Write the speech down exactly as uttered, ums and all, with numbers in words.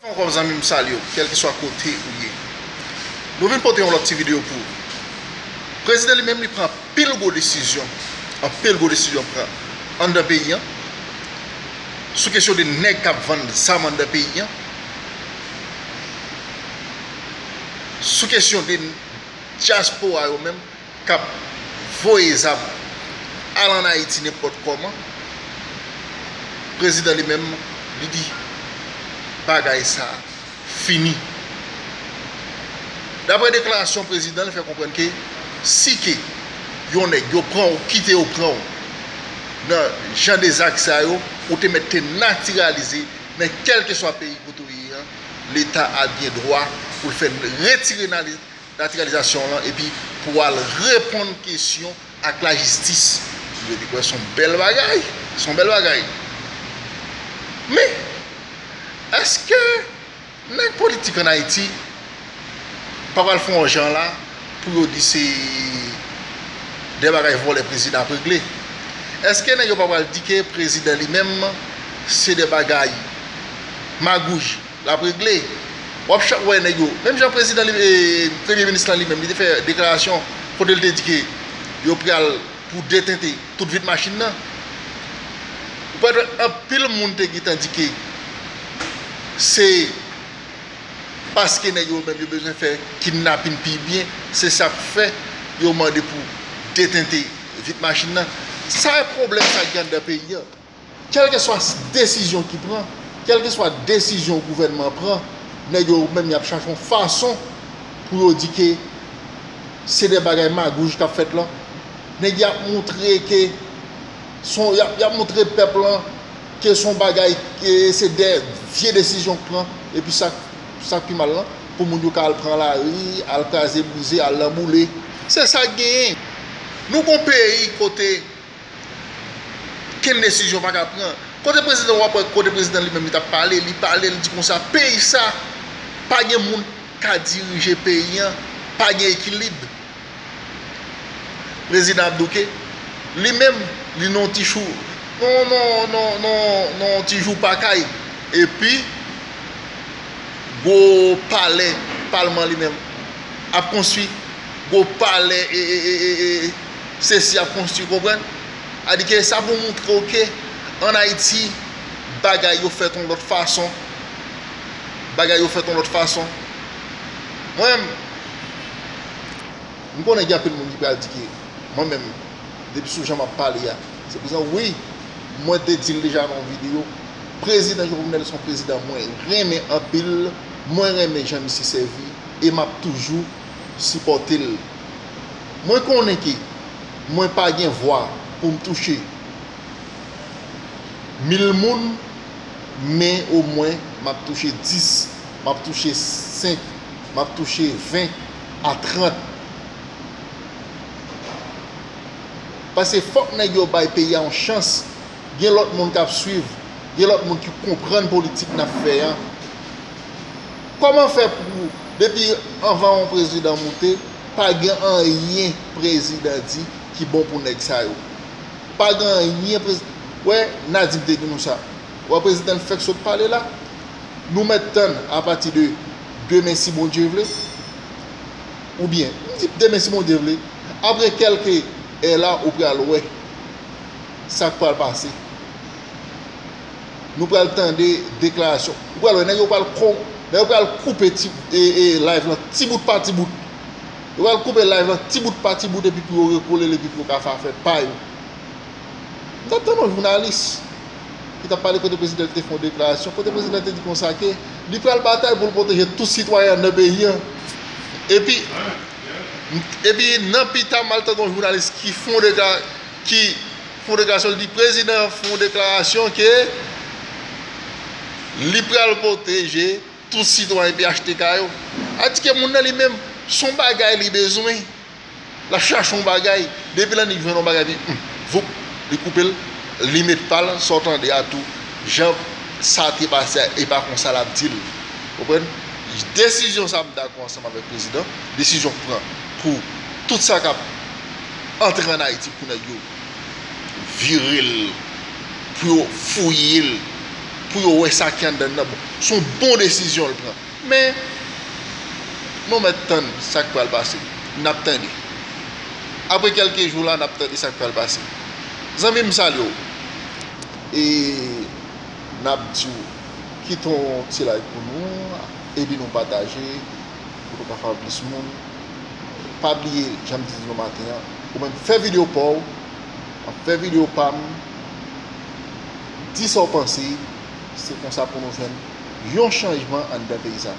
Ankò zanmi m, m salye w, kèlkeswa kote ou ye. Nou vin pote yon lòt ti videyo pou ou. Prezidan li menm li pran anpil gwo desizyon, anpil gwo desizyon pran anndan peyi an, sou kesyon de nèg k ap vann zam anndan peyi an, sou kesyon de dyaspora yo menm k ap voye zam al ann Ayiti nenpòt kòman, prezidan li menm, li di bagay sa a fini. Daprè deklarasyon prezidan, li fè konprann ke si ke yon nèg yo pran w, kite yo pran w nan jan de zak sa yo, ou te mèt te natiralize nan kèlkeswa peyi kote w ye an, Leta a gen dwa pou l fè retire nali- natiralizasyon w lan epi pou w al reponn kesyon ak lajistis. Yo di kwè se yon bèl bagay. Se yon bèl bagay. Men, èske nèg politik ann Ayiti pa pral fè yon jan la pou yo di se de bagay vòlè prezidan ap regle? Èske nèg yo pa pral di ke prezidan li menm se de bagay magouj l ap regle? W ap cha- wè nèg yo. Menm jan prezidan li, e, premye minis lan li menm, li te fè deklarasyon kote l te di ke yo pral pou detente tout vit machin nan. Ou pral wè anpil moun te gentan di ke se paske nèg yo menm yo bezwen fè kidnapin pi byen, se sa k fè yo mande pou detente vit machin nan. Sa e pwoblèm sa k gen anndan peyi a. Kèlkeswa desizyon ki pran, kèlkeswa desizyon gouvènman pran, nèg yo menm y ap chache yon fason pou yo di ke se de bagay magouj k ap fèt la. Nèg y ap montre ke son, y ap, y ap montre pèp lan ke se yon bagay, ke se de vye desizyon k pran, epi sa, sa k pi mal lan, pou moun yo ka al pran lari, al kraze brize, al nan boule. Se sa k genyen. Nou gon peyi kote kenn desizyon pa ka pran. Kote prezidan, w ap wè kote prezidan li menm li t ap pale, li pale, li di konsa, peyi sa, pa gen moun ka dirije peyi an, pa gen ekilib. Prezidan ap douke, li menm, li nan yon ti chou, nan, nan, nan, nan, nan yon ti jou pa kay. Epi, gwo palè, palman li menm ap konstwi, gwo palè, e, e, e, e, e, sesi ap konstwi, konprann? Sa di ke sa pou montre w ke ann Ayiti, bagay yo fèt yon lòt fason. Bagay yo fèt yon lòt fason. Mwen, m konnen gen anpil moun ki pral di ke mwen menm, depi sou jan m ap pale a, se prezidan. Wi, mwen te di l deja nan yon videyo, prezidan Jovenel se yon prezidan mwen renmen anpil, mwen renmen jan misye sèvi, e m ap toujou sipòte l. Mwen konnen ke mwen pa gen vwa pou m touche mil moun, men omwen m ap touche dis, m ap touche senk, m ap touche ven a trant. Paske fòk nèg yo bay peyi a yon chans. Gen lòt moun k ap swiv, gen lòt moun ki konprann politik n ap fè an. Kòman fè pou, depi anvan yon prezidan moute, pa gen anyen prezidan di ki bon pou nèg sa yo? Pa gen anyen prez-, wè, Nadim te di nou sa. Wè prezidan fèk sot pale la. Nou mèt tann apati de demen si Bondye vle. Oubyen, m di demen si Bondye vle. Apre kèlke è la, ou pral wè sa k pral pase. Nou pral tande deklarasyon. Ou pral wè nèg yo pral kon, nèg yo pral koupe ti, e, e, live lan ti bout pa ti bout. Yo pral koupe live lan ti bout pa ti bout epi pou yo rekole l epi pou yo ka fè afè pa yo. M t ap tande yon jounalis ki t ap pale kote prezidan te fè yon deklarasyon, kote prezidan te di konsa ke li pral batay pou l pwoteje tout sitwayen anndan peyi an. Epi, epi nan pita m al tande yon jounalis ki fè yon dekla-, ki fè yon deklarasyon, li di prezidan fè yon deklarasyon ke li pral pwoteje tout sitwayen P H T K yo. Sa di ke moun nan li menm, se yon bagay li bezwen. L ap chache yon bagay. Depi lè li jwenn yon bagay, epi, hmm, voup, li koupe l, li met pa l, sa w tande a tou, jan sa te pase a, e pa konsa l ap di l. Konprann? Desizyon sa a, m dakò ansanm avèk prezidan. Desizyon k pran pou tout sa k ap antre ann Ayiti pou nèg yo vire l, pou yo fouye l, pou yo wè sa ki anndan nan. Bon, se yon bon desizyon l pran. Men, nou mèt tann sa k pral pase. N ap tande. Apre kèlke jou la, n ap tande sa k pral pase. Zanmi m, m salye w. E n ap di w, kite yon ti like pou nou, ede nou pataje, pou nou ka fè plis moun. Pa bliye, jan m di nou maten an, ou menm fè videyo pa w, m ap fè videyo pa m, di sa w panse, se konsa pou nou jwenn yon chanjman anndan peyi sa.